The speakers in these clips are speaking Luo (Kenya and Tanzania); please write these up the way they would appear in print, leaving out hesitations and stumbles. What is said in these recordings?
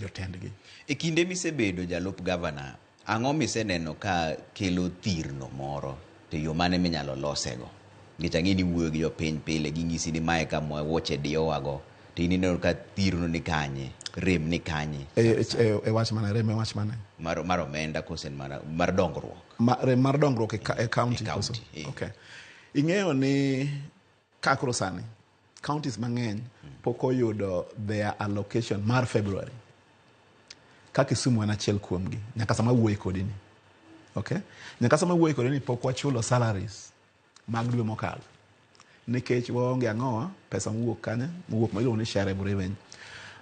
Jotendgi. E kinde misebedo jalup gavana, ang'o miseneno ka kelo thirno moro, to yo mane minyalo losego? Nikech ang'e ni iwuoyo gi jopiny pile, ging'isi ni mae kama wuoche diyowago, to in ineno ka thirno ni kanye, rem ni kanye? E wach mane? Rem e wach mane? Mar omenda kose mar dongruok? Rem mar dongruok e county? E koso? County, eh. Okay. Ing'eyo ni ka koro sani counties mang'eny pok oyudo their allocation mar February. Ka Kisumu en achiel kuomgi nyaka sama wuoye kodi ni. Okay? Nyaka sama wuoye kodi ni pok wachulo salaries mag dwe mokalo. Nikech waonge ang'owa, pesa mowuok kanye, mowuok ma iluongo ni shareable revenue.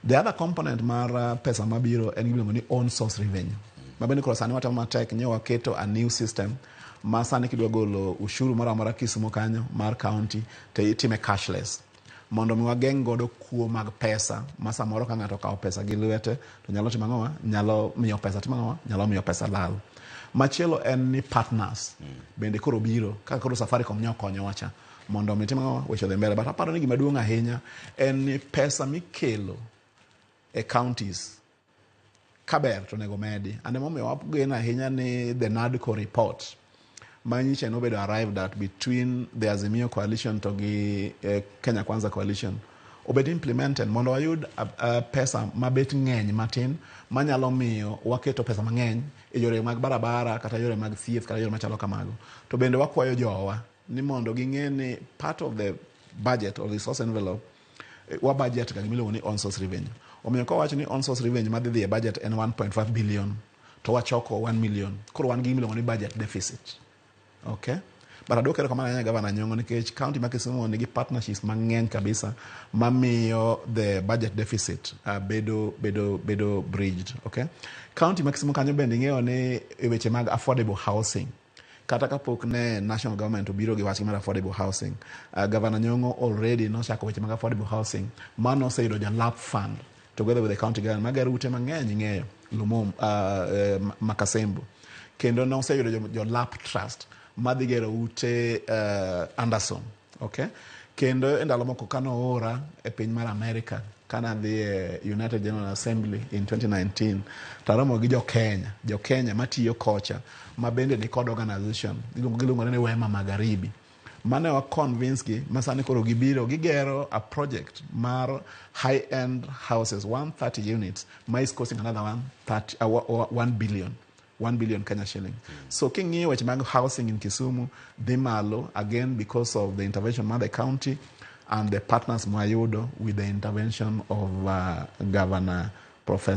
The other component mar pesa mabiro en gimiluongo ni own source revenue. Ma bende koro sani watemo matek nyo waketo a new system ma sani kidwa golo ushuru moro amora Kisumu kanyo mar county to itime cashless, mondo mi wageng' godo kuo mag pesa ma samoro ka ng'ato okawo pesa gi lwete to nyalo timo ang'owa, nyalo miyo pesa timo ang'owa, nyalo miyo pesa lal. Machielo en ni partners bende koro biro, kaka koro Safaricom nyo okonyowa cha mondo mi timo ang'owa, weche odhi mbele. But aparo ni gima duong' ahinya en ni pesa mikelo e counties kaber to onego medi. And emomiyo wageno ahinya ni the NADCO report ma nyicha nobedo arrived at between the Azimio coalition to gi Kenya Kwanza coalition obed implemented mondo wayud pesa mabet ng'eny matin manyalo miyo waketo pesa mang'eny e yore mag barabara kata yore mag thieth kata yore machalo kamago. To bende wakwayo jowa ni mondo ging'e ni part of the budget or resource envelope, wa budget ga gimiluongo ni own source revenue. Omiyo kawacho ni own source revenue madhi dhi e budget en 1.5 billion to wachoko 1 million, koro wan gi gimiluongo ni budget deficit. Okay, but aduoko erokamano ahinya Gavana Nyong'o nikech county ma Kisumu nigi partnerships mang'eny kabisa mamiyo the budget deficit bedo bridged. Okay, county ma Kisumu kanyo bende ing'eyo ni e weche mag affordable housing, kata kapok ne national government obiro gi wach mar affordable housing, Governor Nyong'o already nochako weche mag affordable housing mano oseyudo jalap fund together with the county government magero ute mang'eny, ing'eyo Lumum, Makasembo, kendo noseyudo jo Lap Trust madhi gero ute Anderson. Okay, kendo e ndalo moko kanoora e piny mar America, kanadhi e United General Assembly in 2019, taromo gi jo Kenya matiyo kocha ma bende ni kod organization giluongo ni Wema Magharibi, mane wa convince gi ma sani koro gibiro gigero a project mar high end houses, 130 units, ma is costing another 130, 1 billion, 1 billion Kenya shilling. So king'iyo weche mag housing in Kisumu dhi malo again because of the intervention mar the county and the partners mwayudo with the intervention of Governor Professor